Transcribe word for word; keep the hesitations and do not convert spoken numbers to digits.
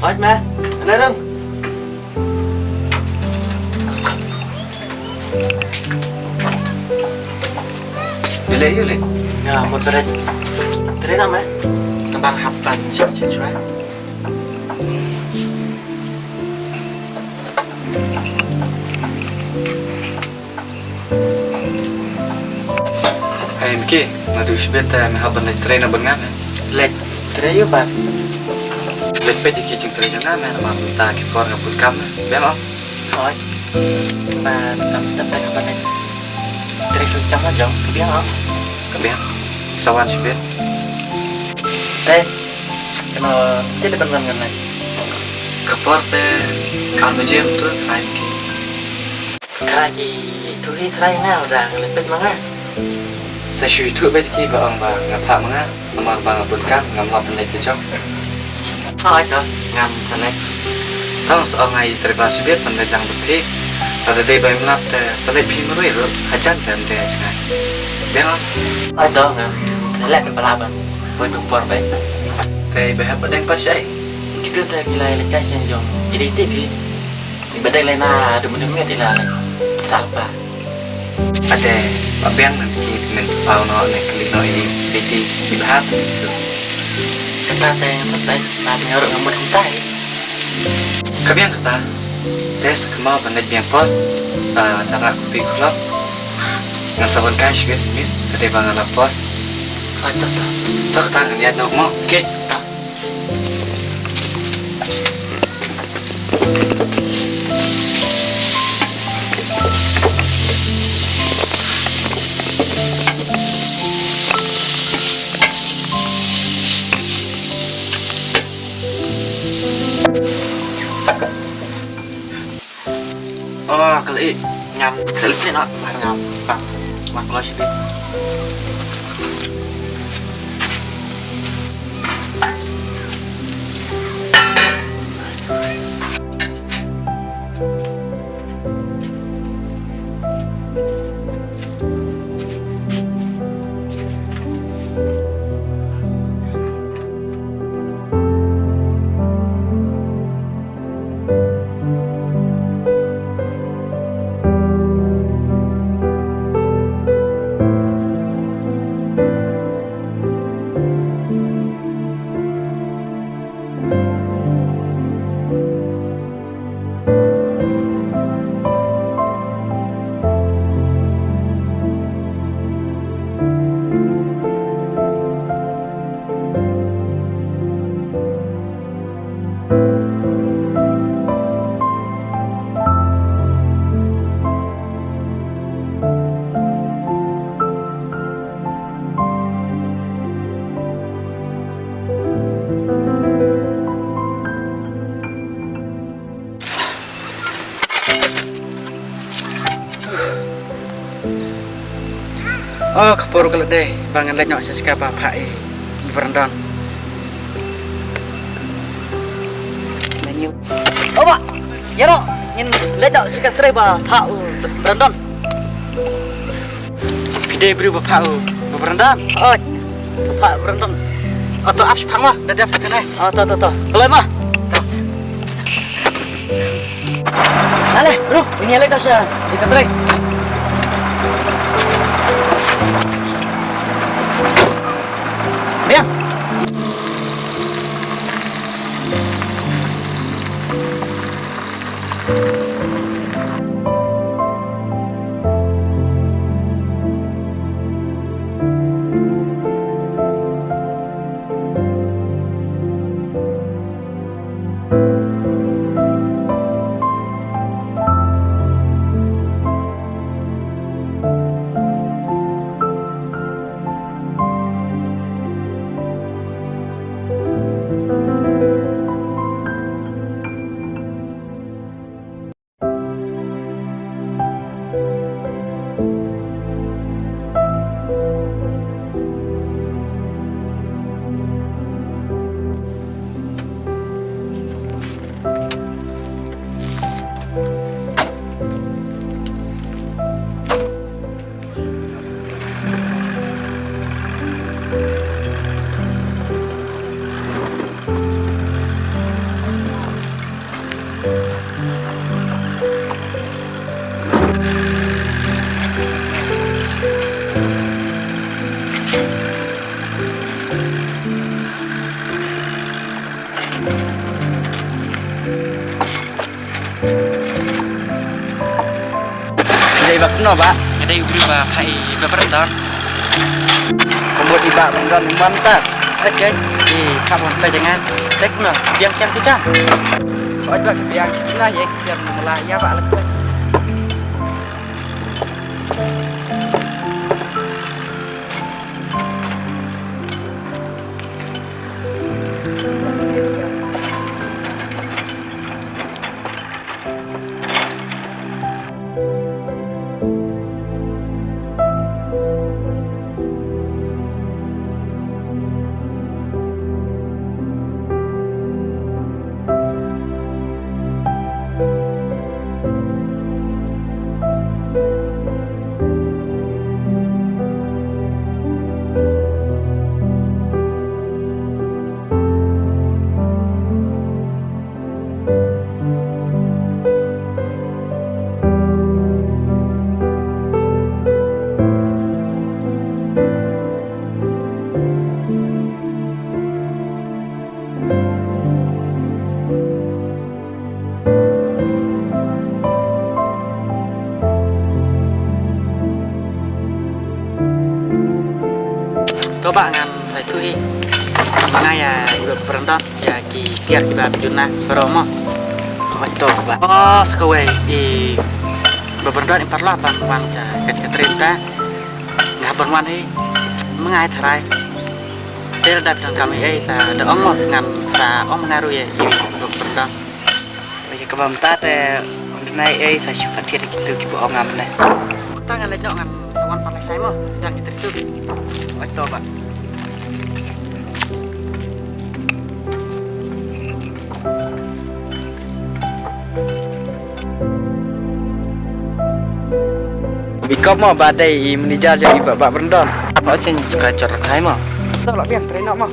Hooid ma, la rung. Phi leh aïu leh? Nga mut ban leit trei noh ma. Tang ba nga hap ban shong shuwa. Hei Miki, naduh shibit te me hap ban leit trei na bynta nga? Leit trei ïa u ba? Leit peit ïa ki jingtrei jong nga, namar mynta ki por nga bun kam na. Biang ong? Hooid. Ba tam tam te hap ban leit trei shu tam la jong, ka biang ong? Ka biang. Sa wan shibit. Te, kano te leit ban wan ngan leit? Ka por te ar baje mynta, trai Miki. Trai ki, tu hi trai nga, da nga leh peit ma nga. Sa shu tu beit ki ba ong ba nga phah ma nga, namar ba nga bun kam, ngam lah ban leit te jong. Hooid to, ngan sa leit. Tang sa ong ai trei ba shibit ban leit dang bad phi. Lada dei ba im lap te sa leit phi marwei ruh, hajan te ym dei jngai. Biang ong? Hooid to, ngan sa leit ba lah ban poi kum por beit. Te ba hap ba dang pat shai. Kitu te ki lai leit kai shen jong, i dei te phi. Ba dei lei na tu mynta miet ila lei. Salpa. Ade, ba biang na ki men pau no ne kli no i, i ti, i bha tu. Kata te, kata te, na ti ngarok ngamut kumtai. Ka biang kata, te sa kynmaw ban leit biang por, sa dara kupi kulop. Ngan sa wan kai shibit shibit, ka dei ba nga la por. Kata ta. Ta kata ngan ïaid noh mo, kit ta. Oh, kali ngan kali ni nak ngam bang mak lo sibit. Oh, ka por ka la dei ba ngan leit noh sha jaka ba phah i Brandon. Oh, bah, ïa noh, ngin leit noh sha ka trei ba phah u Brandon. Phi dei briew ba phah u, ba Brandon? Oh, ba phah Brandon. Oh, to ap shaphang ma, da dep sa kane. Oh, to, to, to. Kloi ma. To. Ale, bro, ngin ïa leit noh sha jaka trei. Biang. Dei ba kumno ba? Nga dei u briew ba phah i Bah Brandon. Ka mut i Bah Brandon um wan ta. Oi, oi. I kham wan peit ïa nga. Dei kumno? Biang kiang ki jam. Oi, ba ki biang shi na ïa ki biang mala ïa ba lek peit. To bah ngan sa ïathuh hi. Ma nga ïa i Bah Brandon ïa ki tiar kiba phi duna baroh mo. Hooid to bah. Oh, sa kawei i Bah Brandon im pat lah ban wan sha ka jaka trei mynta. Nga hap ban wan hi. Ma nga ai tharai. Te lada phi donkam ei ei sa da ong mo, ngan sa ong ma nga ruh ïa i Bah Brandon. Oi, kaba mynta te ym dei ei ei sa shu kat thied ïa kito kiba ong nga mynne. Mynta ngan leit noh, ngan sa wan pat lashai mo, sdang ïa trei suk. Oi to bah. Bikop mo ba dei i manager jong i Bah, Bah Brandon. Ba chen ska jor thai mo. To lah biang trei noh mo.